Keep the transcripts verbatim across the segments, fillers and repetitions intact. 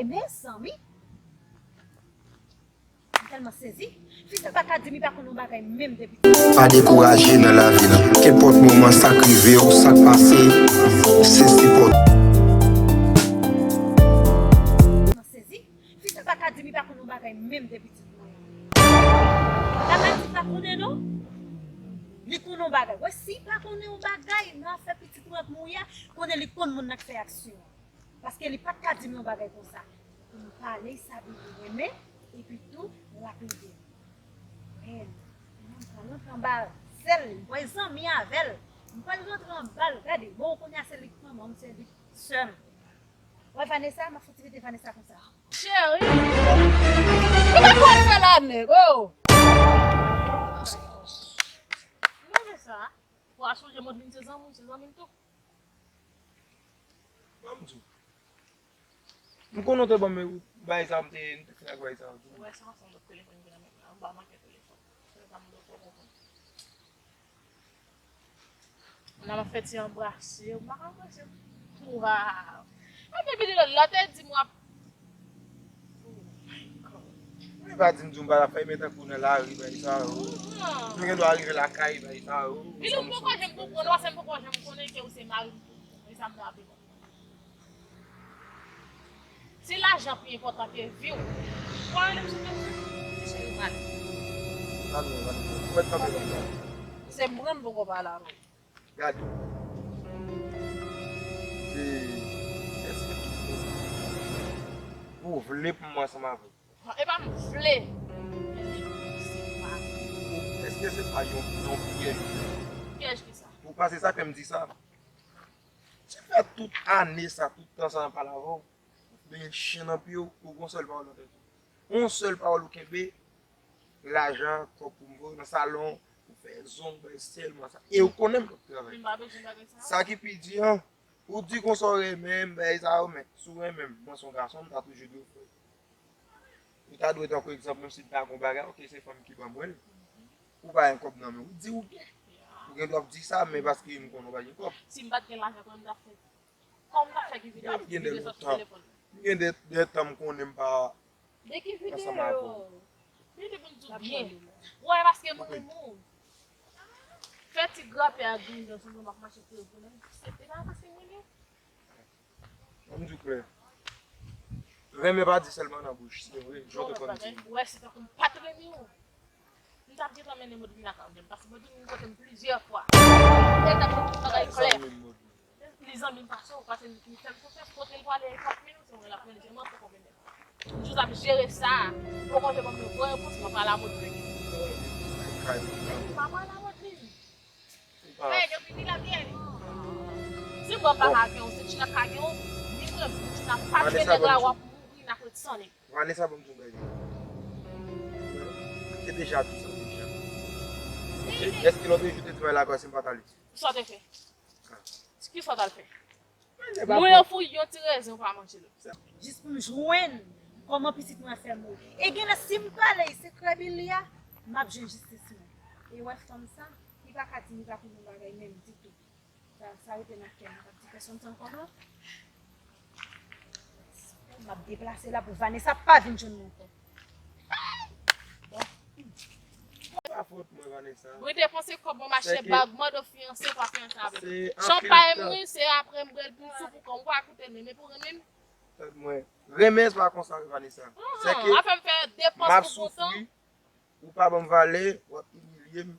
Mezanmi, m tèlman sezi. Fi sa pa ka di m li pa konn yon bagay menm depi ti. Pa dekouraje nan lavi la. Kenpòt moman sa k rive w, sa k pase, se sipòte. Tèlman sezi. Fi sa pa ka di m li pa konn yon bagay menm depi ti. Sa pa di pa konnen non. Li konn yon bagay. Wè, si pa konnen yon bagay nan afè pitit mwen ak Mouya, konnen li konn moun nan k fè aksyon an. Paske li pa t ka di m yon bagay konsa. Pou m pale sa Bibi renmen, epi tou l ap ede m. Men, m pral rantre anba zèl li, m pral zanmi avè l, m pral rantre anba l. Gade, bon, kounye a se li k manman m, se li k sè m. Wè Vanessa, m ap fouti rete Vanessa konsa. Cheri, ou pa konn fè la nèg, oh! Mwen fè sa. Pou a sonje Modlin se zanmi, se zanmi m tou. Ban m di w. M konnen w te ban m bagay sa, m te, m te fin ak bagay sa. Ou wè se ansanm lòt telefòn ki nan men mwen, anba makè telefòn. Se sa m dwe fè w konprann. Moun nan m ap fè ti anbrase, m pa ka anbrase. Waw! Epi vini lòt la te di m w ap Mwen pa di m di w m pa ta fè men tankou nan lari bay sa yo. M gen dwa rive lakay bay sa yo. Vini m poko janm konprann, ou wè se m poko janm konnen ke ou se mari m tou. E sa m ta ape konn. Si lajan pi enpòtan ke vi w, ou pa rele m sou telefòn, ti cheri m ale. Tann mwen, tann mwen. Ou mèt kanpe konsa. Se m pran m poko pale avè w. Gade. E, èske tout moun ou vle pou mwen ansanm avè w? E pa m vle. Men li menm se pa. Èske se pa yon, yon pyèj ou fè? Pyèj kisa? Pou pase sa fè m di sa. Ti fè tout ane sa, tout tan sa nan pale avè w. Ou gen chen nan pye w, ou gon sèl pawòl nan tèt ou. Yon sèl pawòl ou kenbe, lajan, kòb pou m voye nan salon, pou fè zong, bay sèlman sa. E ou konnen m p ap travay. M pa bezwen bagay sa. Sa ki pi di an, ou di konsa w renmen m, bay sa yo, men si w renmen m, mwen se yon gason, m ta toujou di w frè. Ou ta dwe tankou egzanp, menm si m pa gon bagay, ok, se fanm ki ban mwen l. Ou pa gen kòb nan men w, ou di ou gen. Ou gen dwa ap di sa, men paske m konnen w pa gen kòb. Si m pa t gen lajan, kòman m t ap fè? Kòman m t ap fè ki videyo, videyo sòti sou telefòn? M gen de, de tan m konnen m pa ansanm avè w. Vini pou m di w byen. Wè, paske m renmen w. Fè ti grapè ak grenn sou mwen, m ap mache kouri pou mwen. Se te pa paske m renmen w. Ban m di w klè. Renmen pa di sèlman nan bouch, se vre, jan w te konn di. Wè, se tankou m pa t renmen w. M t ap gentan mennen Modlin lakay mwen, paske Modlin vin kote m plizyè fwa. E l t ap fè tout bagay klè. Li zanmi m pase w, paske li fè m konfyans, kote l prale, e kat minit, se mwen l ap rele, se mwen poko vin. M jis ap jere sa, poko te ban m yon vrè repons, m ap pale a Modlin. M pa pale a Modlin. Hey, depi li la byen. Si mwen pa ka gen w, se Tina ka gen w, ni mwen, Tina pa tchwe nèg la, w ap mouri nan ret san nèg. Vanessa, ban m di w bagay. M te deja di sa deja. Ok? Èske lòt jou te di bagay la ankò si m pa t al isit? Sa w te fè? Kisa w t al fè? Mwen ofri yon ti rezen ou pa manje l. Jis pou m jwenn kòman pitit mwen ap fè mouri. E genlè si m prale sekrè Billy a, m ap jwenn jistis mwen. E wè fanm sa, li pa ka di m li pa konn yon bagay menm ditou. Sa, sa rete nan kè m, m p ap di pèsonn sa ankò non. M ap deplase la pou Vanessa pa vin jwenn mwen ankò. Pa fòt mwen, Vanessa. Mwen depanse kòb mwen m achte bag, mande w fiyanse, w pa fiyanse avè m. Chanpay mwen, se apre m bwè l pou m sou pou kò m, ou pa koute l menm, e pou renmen m. Tande mwen, renmen se pa konsa, Vanessa. Se ke afè m fè depans pou kontan. Ou pa ban m valè, w ap imilye m.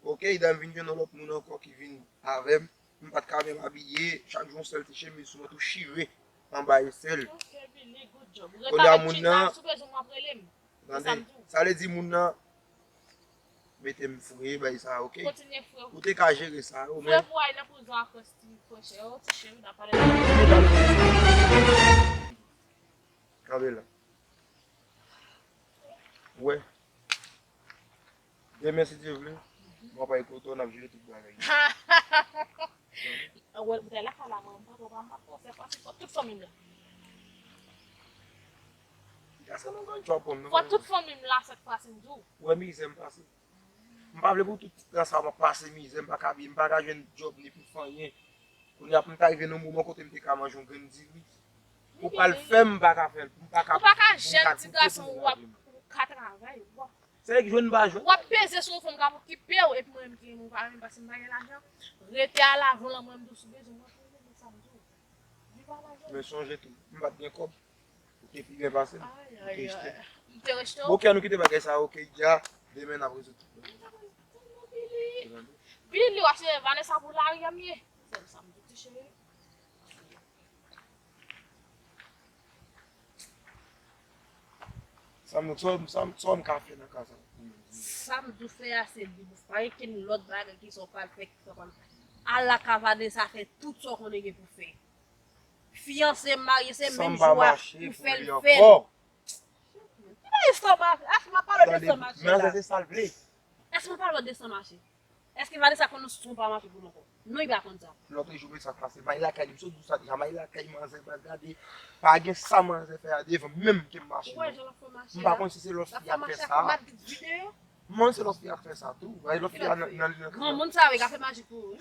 Ok, edan m vin jwenn yon lòt moun ankò ki vin avè m. M pa t ka menm abiye, chak jou yon sèl ti chemiz sou mwen, tou chire anba esèl. Ok, Billy, good job. Kounye a moun nan, tande, sa vle di moun nan mete m fre, bay sa, ok? Kontinye fre. Ou te ka jere sa, ou menm. Fre pou w al nan prizon ak ti frè chè yo, ti cheri, n ap pale. Kanpe la. Wè. Demen, si Dye vle, m ap al kote w, n ap jere tout bagay. Wè, boutèy la ka la, mwen, m pa twò, m pa twò fè pase, fò tout fanmi m la. Gason nan gang twò pon, non. Fò tout fanmi m la, sèt pase m di w. Wè, mizè m pase. M pa vle pou tout tan sa m ap pase mizè, m pa ka, m pa ka jwenn djòb ni pou fè anyen. Kounye a pou m ta rive nan yon moman kote m te ka manje yon grenn diri. Ou pral fè m pa ka fè l. M pa ka. Ou pa ka jèn ti gason ou ap ou ka travay. W ap Se li k jwenn m pa jwenn. W ap peze sou yon fanm k ap okipe w epi mwen menm ki renmen w pa renmen paske m pa gen lajan. Rete a lajan w lan mwen m di w si w bezwen mwen pou mwen sa m di w. Men sonje tou, m pa t gen kòb. Ou te pi byen pase m. Ou te rejte m. M te rejte w. Bon, ok, ann nou kite bagay sa, ok, dja, demen n ap rezoud tout bagay. Billy, w ap se Vanessa pou lari a m ye. Se sa m di w ti cheri. Sa m, sa m, sa m, sa m ka fè nan ka sa? Sa m di w fè a se di w pa gen kenn lòt bagay ki sa w pral fè, ki sa w pral fè. Al lakay Vanessa fè tout sa w konnen gen pou fè. Fiyanse, marye, se menm jou a pou fè l fè l. Ki bagay sa w pa fè? Achte m ap pale w de san mache la. Manzè se sa l vle. Achte m ap pale w de san mache. Èske Vanessa konn nou si w pa mache pou nou ankò? Non, li pa konn sa. Lòt jou, men sa k pase. May lakay li, m sot di w sa deja. May lakay manzè, baz, gade. Pa gen sa manzè fè a devan m, menm ke m mache. Ou wè jan l ap fè mache la? M pa konn si se lòt fi a fè sa. M konn se lòt fi a fè sa tou. Lòt fi a nan, nan, nan. Granmoun sa yo ka fè maji pou ou, wi.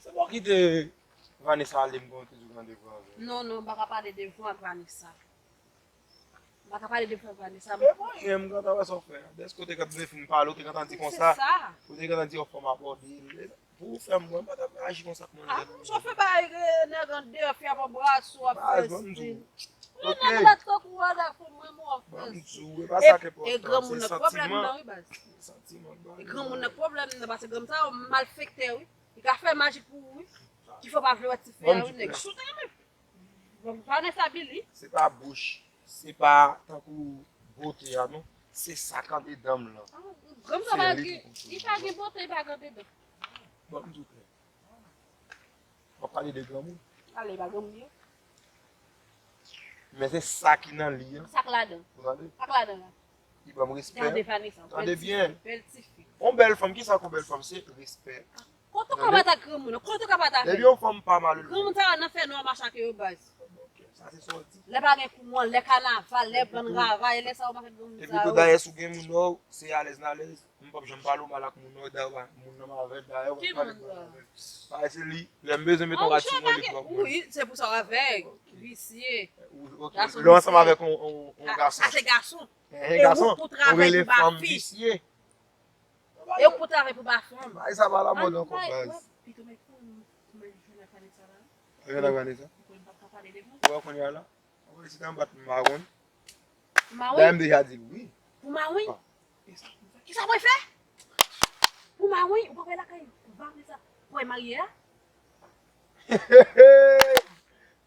Se bon kite Vanessa ale, m gon toujou randevou avè l. Non, non, m pa ka pale de vou ak Vanessa. M pa ka pale de frè Vanessa. E mwen, m kontan wè sa w fè a. Dèske w te kontan fin pale, w te kontan di konsa. Ou te kontan di yon fanm abòde l. Pou w fè m, mwen, m pa t ap aji konsa ak manzè. Ah, m chofè bay nèg an deyò, fi ap anbrase w, ap fè stil. Ou nan mèt tankou w ala fè mwen mò. Ban m di w, e pa sa k enpòtan, se santiman. Santiman. E granmoun nan k pwoblèm nan, paske granmoun sa yo malfektè, wi. Li ka fè maji pou ou, wi. Ki fè w pa vle wè ti fi a, wi, nèg. Vanessa Billy. Se pa bouch, se pa tankou bote a non. Se sa k andedan m lan. Ah, granmoun sa pa gen, li pa gen bote, li pa gen andedan. Bon, m di w klè. W ap pale de granmoun. Ale, pa granmoun ye. Men se sa ki nan li a. Sa k ladan? Ou tande? Sa k ladan la? Li ban m respè. Gade Vanessa, tande byen. Bèl tifi. Yon bèl fanm, kisa k yon bèl fanm? Se respè. Kote w ka bat ak granmoun nan? Kote w ka bat avè l? Depi yon fanm pa malelve. Granmoun sa yo nan fè nwa mache ak yo baz. Sa se sa w di. Lè pa gen kouran, lè kanaval, lè bann ravay, lè sa yo mache ak granmoun sa yo. Epi tou dayè si w gen moun nan, se alèz n alèz. M p ap janm pale w mal ak moun nan, dayè moun nan m avè l, dayè w ap pale mal avè l. Paske se li, lè m bezwen met yon rad sou mwen, li pran pou mwen. Wi, se pou sa w avèg, visye. Lè w ansanm avèk yon, yon, yon gason. Sa se gason. E ou pou travay pou ba fi. E ou pou travay pou ba fanm. Bagay sa pa lamòd ankò, baz. Pito men kou m jwenn ak Vanessa la. Jwenn ak Vanessa? Ou kwè m p ap ka pale de mwen? Ou wè kounye a la? Ou wè si t anba t mawon. Mawon? Dayè m deja di l wi. Pou mawon? Kisa mwen fè? Pou mawon, ou pa wè lakay Vanessa pou marye a?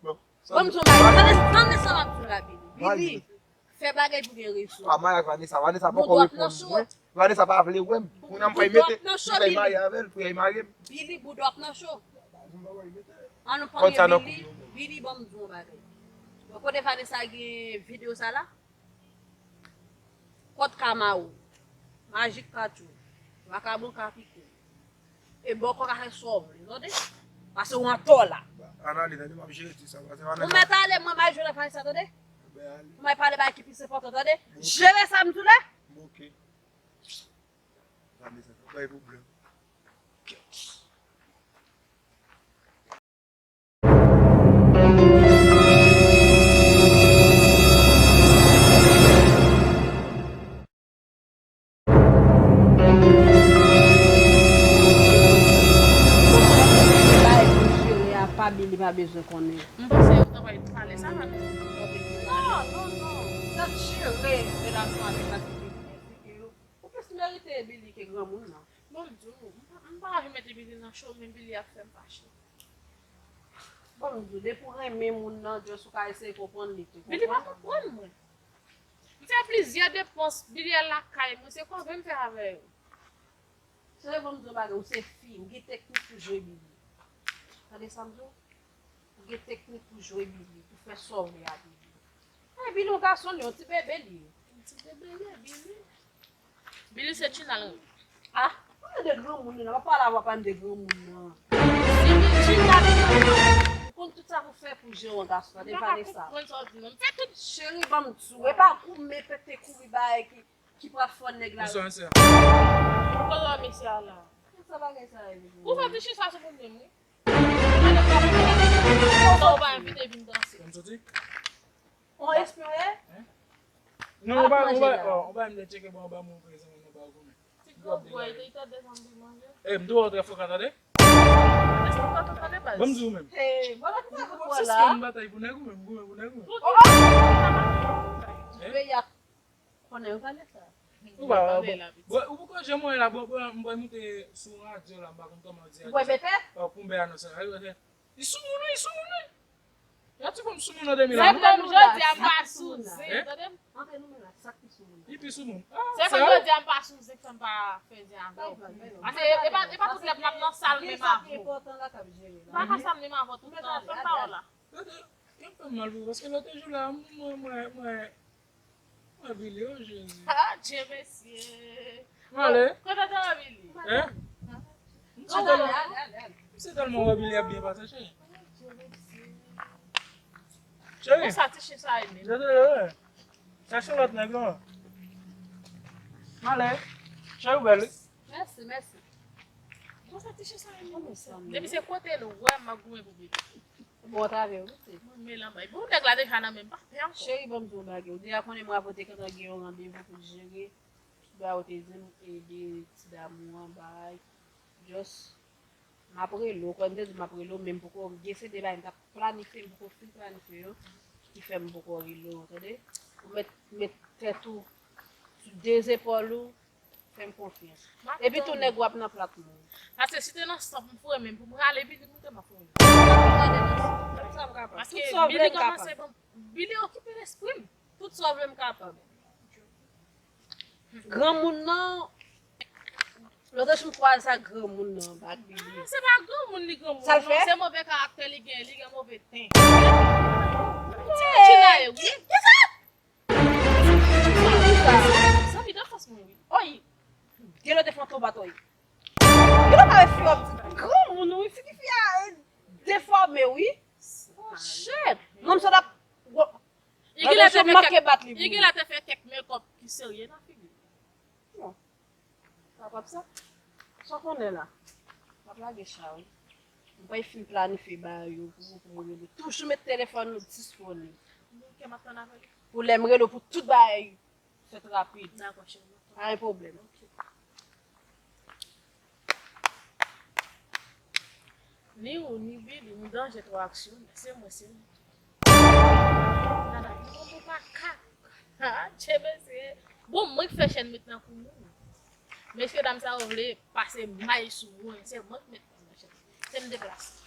Bon, sa m di w. Tande, tande sa m ap di w la, Billy. Billy, fè bagay pou gen rezo. Pa marye ak Vanessa. Vanessa poko reponn mwen. Vanessa pa vle wè m. Kounye a m pral mete, m pral marye avè l pou y al marye m. Billy, boudòp nan cho. An nou pran Billy, Billy, ban m di w yon bagay. Bon, kote Vanessa gen videyo sa la? Kòt ka mawon, majik ka tchou, vakabon ka pike. E bòkò ka fè sa w vle, tande? Paske w antò la. Ann ale, tande, m ap jere ti sa, paske Vanessa. Ou mèt ale, mwen bay jwe nan fay sa, tande? Mwen pale bay ki plis enpòtan, tande? Jere sa m di w la. Ok. Vanessa, pa bay pwoblèm. Bay pou jere a, pa Billy pa bezwen konnen. M panse yo t ap pale sa, pa. Non, non, non. Sa jere relasyon avèk la. Ou plis merite Billy ke granmoun nan. Bon, m di w, m pa, m pa anvi mete Billy nan cho, men Billy ap fè m fache. Bon, m di w, depi w renmen moun nan, just ou ka eseye konprann li tou. Billy pa konprann mwen. M fè plizyè depans, Billy al lakay mwen, se kòve m fè avè yo. Cheri, bon, m di w bagay, ou se fi, ou gen teknik pou jwe Billy. Tande sa m di w? Ou gen teknik pou jwe Billy, pou fè sa w vle a Billy. Ay, Billy, yon gason li, yon ti bebe li ye. Yon ti bebe li ye, Billy. Billy se Tina l renmen. Ah, pa de granmoun nan, pa pale avè w, pa de granmoun nan. Si Tina li renmen, ou konn tout sa pou fè pou jere yon gason, tande Vanessa. M pa konprann sa w di non. M fè tout. Cheri, ban m di w, e pa goumen pete kouri bagay ki, ki pral fè nèg la. Bonsoir, mesye. Ou konnen mesye a la. Sa bagay sa ye. Ou fè ti chita sou moun menm, wi. Sa ou pa envite vin danse. Bon, m soti. On espere? Non, on ba, on ba, on ba m de tcheke bon, on ba m prezan, on ba konnen. Ti gwo bwè, te tande zanmi manje. Eh, m tou trè fò ka tande. Èske ou pa tande baz? Bon, m di ou menm. Eh, bon, la ki sa pou la. Sispann batay pou nèg ou menm, goumen pou nèg ou menm. Pou ki? Ve y ap konnen ou pale sa. Ou pa, bon, ou poko janm wè la, bon, bon, m pral moute sou radyo la, m pa konn kòman di. Ou wè bete? Oh, pou m bè anons la. Li sou moun, wi, li sou moun, wi. Y ap di pou m sou moun an de mil an. Se kòm jodi a m pa sou zen, tande m? Antre nou men la, sa k pi sou moun? Li pi sou moun. Ah, se kòm jodi a m pa sou zen, fè m pa fè zen avè w. Paske e pa, e pa tout lè m ap nan sal menm avè w. M pa nan sal menm avè w tout tan, fè m pawòl la. Tande, y ap fè m mal pou ou, paske lòt jou la, mwen, mwen, mwen, mwen bile, o Jezi. Ah, Dye mesye. Mwen ale. Kote w te anvi li? Hein? M se tèlman, m se tèlman wè Billy ap byen pase, cheri. Cheri. Konsa ti chen sa ye menm. Jete le, wi. Chache lòt nèg, non. Mwen ale. Cheri, ou bèl, wi. Mèsi, mèsi. Konsa ti chen sa ye menm. Depi se kote l wè m ap goumen pou Billy. Bon travay, wi, se. Mwen, men lanmay. Bon, nèg la deja nan men m, pa pè ankò. Cheri, ban m di w yon bagay. Ou deja konnen mwen avè w te gentan gen yon randevou pou jere. Ba yo te di m, e, de ti damou an, bay. Just, m ap rele w, kòm m te di w, m ap rele w, men m poko, gen se de bagay m t ap planifye, m poko fin planifye yo, ki fè m poko rele w, tande? Ou met, met tèt ou sou de zepòl ou, fè m konfyans. Epi tou, nèg w ap nan plat moun. Paske si te nan sòp m foure men m pou m rale Billy, m te m ap foure men m. Sa m kapab. Paske Billy kòmanse ban m, Billy okipe lespri m. Tout sa w vle m kapab. Granmoun nan, lòt jou m kwaze sa granmoun nan anba Billy. Ah, se pa granmoun li granmoun. Sa l fè? Non, se move karaktè li gen, li gen move ten. Ti Regina ye, wi. Kisa? Zanmi danfans mwen, wi. Oy! Gen lè w te fè yon tonb atò, wi. Gen lè w pa wè fi w ap di granmoun, wi. Figi fi a defòme, wi. Oh, shit! Mwen, m sot ap, I gen lè te fè kèk, i gen lè te fè kèk makeup ki serye nan figi l. Bon, kapab sa. Sa w konnen la. M ap lage cha, wi. M pral fin planifye bagay yo pou ou, pou mwen rele. Toujou met telefòn ou disponib. Pou lè m rele w pou tout bagay fèt rapid. Dakò, cheri. Pa gen pwoblèm. Ok. Ni ou, ni Billy, nou danje twò aksyonè. Se mwen, se mwen. Nada, nou konn makak. Ha, Dye mesye. Bon, mwen k fè chèn met nan kou moun. Mesye dam sa yo vle pase may sou mwen. Se mwen k met nan chèn. Se m deplase.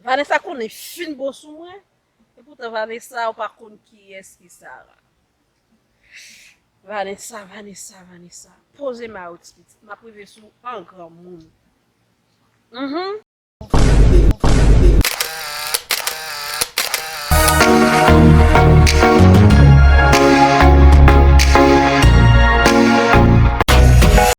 Vanessa konnen fin bon sou mwen. Epoutan Vanessa, ou pa konn kiyès ki Sarah. Vanessa, Vanessa, Vanessa. Poze may ou ti pitit. M ap rive sou ou an granmoun. Mhm.